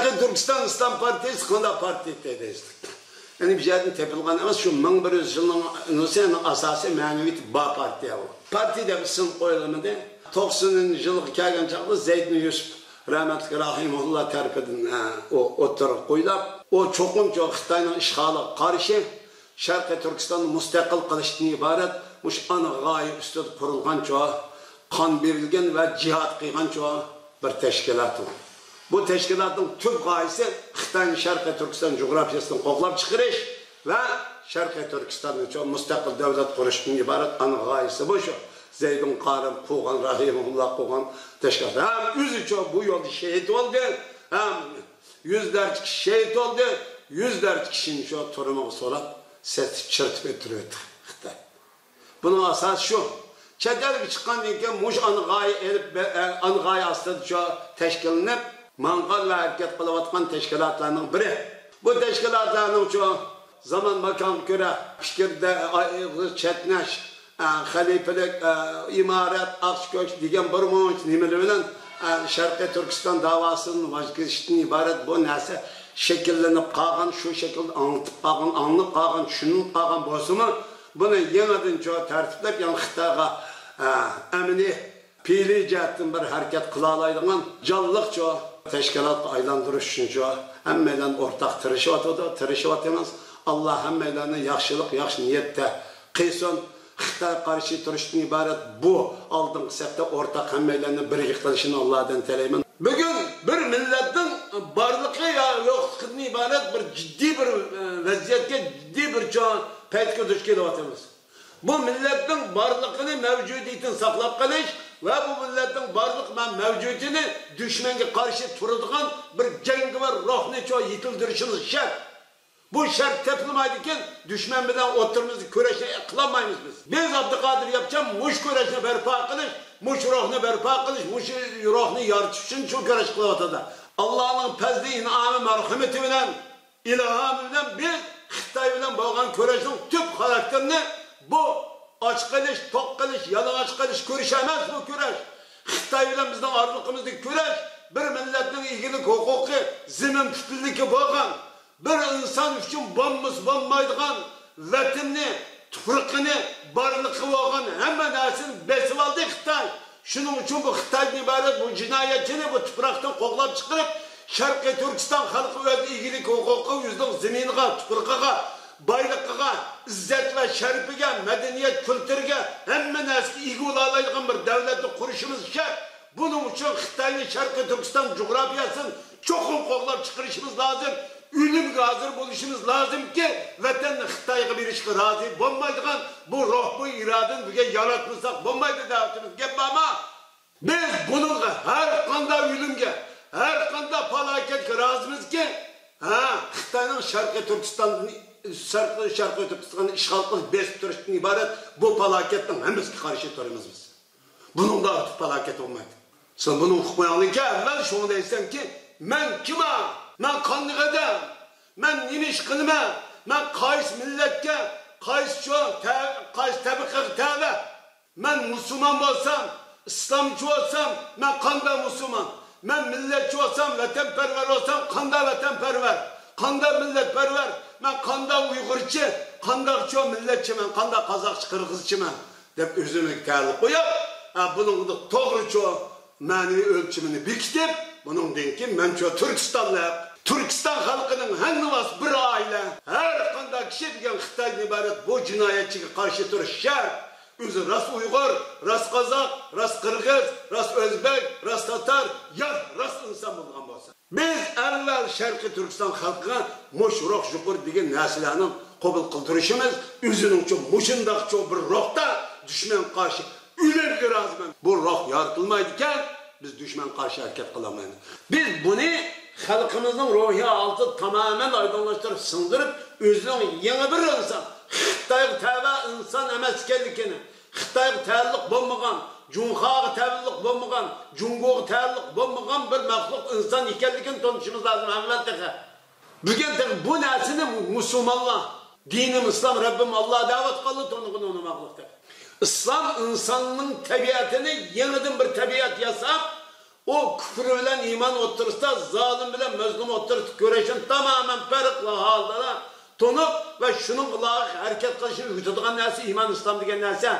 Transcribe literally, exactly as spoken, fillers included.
تۈركىستان ئىسلام پارتىيىسى قانداق پارتىيە دەيسىز؟ يەنى بىر يەردىن تېپىلغان ئەمەس، شۇ مىڭ بىر يۈز يىلنىڭ ئاساسىي مەنىۋىيىتى بار پارتىيە بۇ. پارتىيە دەپ ئىسىم قويۇلمىدى. توقسىنىنچى يىلغا كەلگەن چاغدا زەيدىن يۈسۈپ رەھمەتلىك راھىمۇللا تەرىپىدىن، ئە، ئۇ ئوتتۇرىغا قويۇلۇپ، ئۇ چوقۇمچە خىتاينىڭ ئىشغالىغا قارشى شەرقىي تۈركىستاننى مۇستەقىل قىلىشتىن ئىبارەت مۇشۇ ئانا غايە ئۈستىدە قۇرۇلغانچۇ، قان بېرىلگەن ۋە جىھاد قىلغانچۇ بىر تەشكىلات ئۇ. بۇ تەشكىلاتنىڭ تۈپ غايىسى خىتاينى شەرقىي تۈركىستان جۇغراپىيەسىدىن قوغلاپ چىقىرىش ۋە شەرقىي تۈركىستاننى شۇ مۇستەقىل دەۋلەت قۇرۇشتىن ئىبارەت ئانا غايىسى بۇ شۇ. زەيدۇن قارىم قۇرغان، راھىمۇللا قۇرغان تەشكىلات. ھەم ئۆزى شۇ بۇ يولدا شېھىت بولدى، ھەم يۈزلەرچە كىشى شېھىت بولدى، يۈزلەرچە كىشىنى شۇ تۈرمىگە سولاپ، سېتىپ، چىرىتىپ ئۆلتۈرۈۋەتتى خىتاي. بۇنىڭ ئاساسى شۇ. چەت ئەلگە چىققاندىن كېيىن مۇشۇ ئانا غايە ئېلىپ، ئانا غايە ئاستىدا شۇ تەشكىللىنىپ ماڭغان ۋە ھەرىكەت قىلىۋاتقان تەشكىلاتلارنىڭ بىرى. بۇ تەشكىلاتلارنىڭ شۇ زامان ماكانغا كۆرە پىكىردە ئېغىز چەتنەش، ئە، خەلىپىلىك، ئە، ئىمارەت، ئاقچى كۆكچى دېگەن بىر مۇنچە نېمىلەر بىلەن، ئە، شەرقىي تۈركىستان داۋاسىدىن ۋاز كېچىشتىن ئىبارەت بۇ نەرسە شەكىللىنىپ قالغان، شۇ شەكىلدە ئاڭلىتىپ قالغان، ئاڭلىنىپ قالغان، چۈشىنىلىپ قالغان بولسىمۇ، بۇنى يېڭىدىن چۇ تەرتىپلەپ، يەنە خىتايغا، ئە، ئەمەلىي پېئىلىي جەھەتتىن بىر ھەرىكەت قىلالايدىغان جانلىق چۇ تەشكىلاتقا ئايلاندۇرۇش ئۈچۈن چۇ ھەممەيلەن ئورتاق تىرىشىۋاتىدۇ، تىرىشىۋاتىمىز. ئاللا ھەممەيلەننى ياخشىلىق، ياخشى نىيەتتە قىلسۇن. خىتايغا قارشى تۇرۇشتىن ئىبارەت بۇ ئالدىنقى سەپتە ئورتاق ھەممەيلەننى بىرگە قىلىشىنى ئاللادىن تىلەيمەن. بۈگۈن بىر مىللەتنىڭ بارلىقى يا يوقلۇقىدىن ئىبارەت بىر جىددىي بىر، ئە، ۋەزىيەتكە، جىددىي بىر چوڭ پەيتكە دۇچ كېلىۋاتىمىز. بۇ مىللەتنىڭ بارلىقىنى، مەۋجۇدىيىتىنى ساقلاپ قېلىش ۋە بۇ مىللەتنىڭ بارلىق مە-، مەۋجۇدىيىتىنى دۈشمەنگە قارشى تۇرىدىغان بىر جەڭگىۋار روھنى چوڭ يېتىلدۈرۈشىمىز شەرت. بۇ شەرت تېپىلمايدىكەن، دۈشمەن بىلەن ئوتتۇرىمىزدا كۈرەشنى قىلالمايمىز بىز. بىز ئابدۇقادىر ياپچان مۇشۇ كۈرەشنى بەرپا قىلىش، مۇشۇ روھنى بەرپا قىلىش، مۇشۇ روھنى يارىتىش ئۈچۈن شۇ كۈرەش قىلىۋاتىدۇ. ئاللانىڭ پەزلى، ئىنئامى، مەرھىمىتى بىلەن ئىلھامى بىلەن بىز خىتاي بىلەن بولغان كۈرەشنىڭ تۈپ خاراكتېرىنى بۇ ئاچ قېلىش، توق قېلىش، يالىڭاچ قېلىش كۈرىشى ئەمەس بۇ كۈرەش. خىتاي بىلەن بىزنىڭ ئارىلىقىمىزدىكى كۈرەش بىر مىللەتنىڭ ئىگىلىك ھوقۇقى، زېمىن پۈتۈنلۈكى بولغان، بىر ئىنسان ئۈچۈن بولمىسا بولمايدىغان ۋەتىنىنى، تۇپرىقىنى، بارلىقى بولغان ھەممە نەرسىنى بېسىۋالدى خىتاي. شۇنىڭ ئۈچۈن بۇ خىتايدىن ئىبارەت بۇ جىنايەتچىنى بۇ تۇپراقتىن قوغلاپ چىقىرىپ، شەرقىي تۈركىستان خەلقى ئۆز ئىگىلىك ھوقۇقى، ئۆزىنىڭ زېمىنىغا، تۇپرىقىغا، بايلىقىغا، ئىززەت ۋە شەرىپىگە، مەدەنىيەت كۈلتۈرىگە، ھەممە نەرسىگە ئىگە بولالايدىغان بىر دەۋلەتنى قۇرۇشىمىز شەرت. بۇنىڭ ئۈچۈن خىتاينى شەرقىي تۈركىستان جۇغراپىيەسىدىن چوقۇم قوغلاپ چىقىرىشىمىز لازىم. ئۆلۈمگە ھازىر بولۇشىمىز لازىمكى، ۋەتەننى خىتايغا بېرىشكە رازى بولمايدىغان بۇ روھ، بۇ ئىرادىنى بۈگۈن ياراتمىساق بولمايدۇ دەۋاتىمىز. گەپ بارمۇ؟ بىز بۇنىڭغا ھەر قانداق ئۆلۈمگە، ھەر قانداق پالاكەتكە رازىمىزكى، ھە، خىتاينىڭ شەرقىي تۈركىستاندىن، شەرقىي، شەرقىي تۈركىستاننى ئىشغال قىلىپ بېسىپ تۇرۇشتىن ئىبارەت بۇ پالاكەتنىڭ ھەممىسىگە قارشى تۇرىمىز بىز. بۇنىڭدا ئارتۇق پالاكەت بولمايدۇ. سەن بۇنىڭ ئۇقماياڭلىكى ئەۋۋەل شۇڭا دەيسەنكى، مەن كىما؟ مەن قانداق ئادەم؟ مەن نېمە ئىش قىلىمەن؟ مەن قايسى مىللەتكە، قايسى چوڭ، تە-، قايسى تەبىقىگە تەۋە؟ مەن مۇسۇلمان بولسام، ئىسلامچى بولسام، مەن قانداق مۇسۇلمان؟ مەن مىللەتچى بولسام، ۋەتەنپەرۋەر بولسام، قانداق ۋەتەنپەرۋەر؟ قانداق مىللەتپەرۋەر؟ مەن قانداق ئۇيغۇرچى؟ قانداقچۇ مىللەتچىمەن؟ قانداق قازاقچى، قىرغىزچىمەن؟ دەپ ئۆزىمىزگە تەئەللۇق قويۇپ، ھە، بۇنىڭدا توغرىچۇ مەنىۋى ئۆلچىمىنى بېكىتىپ، بۇنىڭدىن كېيىن مەنچۇ تۈركىستانلىق، تۈركىستان خەلقىنىڭ ھەممىۋاس بىر ئائىلە، ھەر قانداق كىشى دېگەن خىتايدىن ئىبارەت بۇ جىنايەتچىگە قارشى تۇرۇش شەرت. ئۆزى راست ئۇيغۇر، راست قازاق، راست قىرغىز، راست ئۆزبەك، راست تاتار، يا راست ئىنسان بولغان بولسا. بىز ئەۋۋەل شەرقىي تۈركىستان خەلقىگە مۇشۇ روھ يۇقىرى دېگەن نەرسىلەرنى قوبۇل قىلدۇرۇشىمىز، ئۆزىنىڭچۇ مۇشۇنداقچۇ بىر روھتا دۈشمەنگە قارشى ئۆلۈرگە رازىمەن. بۇ روھ يارىتىلمايدىكەن، بىز دۈشمەنگە قارشى ھەرىكەت قىلالمايمىز. بىز بۇنى خەلقىمىزنىڭ روھىي ھالىتىدە تامامەن ئايدىڭلاشتۇرۇپ، سىڭدۈرۈپ، ئۆزىنىڭ يېڭى بىر ئىنسان، خىتايغا تەۋە ئىنسان ئەمەس ئىكەنلىكىنى، خىتايغا تەئەللۇق بولمىغان، جۇڭخۇاغا تەئەللۇق بولمىغان، جۇڭگوغا تەئەللۇق بولمىغان بىر مەخلۇق ئىنسان ئىكەنلىكىنى تونۇشىمىز لازىم ئەۋۋەل تېخى. بۈگۈن تېخى بۇ نەرسىنى مۇسۇلمانلار، دىنىم ئىسلام، رەببىم ئاللا دەۋاتقانلار تونۇغىنى ئۇنىماقلىق تېخى. ئىسلام ئىنساننىڭ تەبىئەتىنى يېڭىدىن بىر تەبىئەت ياساپ، ئۇ كۇپۇر بىلەن ئىمان ئوتتۇرىسىدا، زالىم بىلەن مەزلۇم ئوتتۇرىسىدا كۈرەشنى تامامەن پەرقلىق ھالدا تونۇپ ۋە شۇنىڭغا ھەرىكەت قىلىشنى ئۆگىتىدىغان نەرسە ئىمان، ئىسلام دېگەن نەرسە.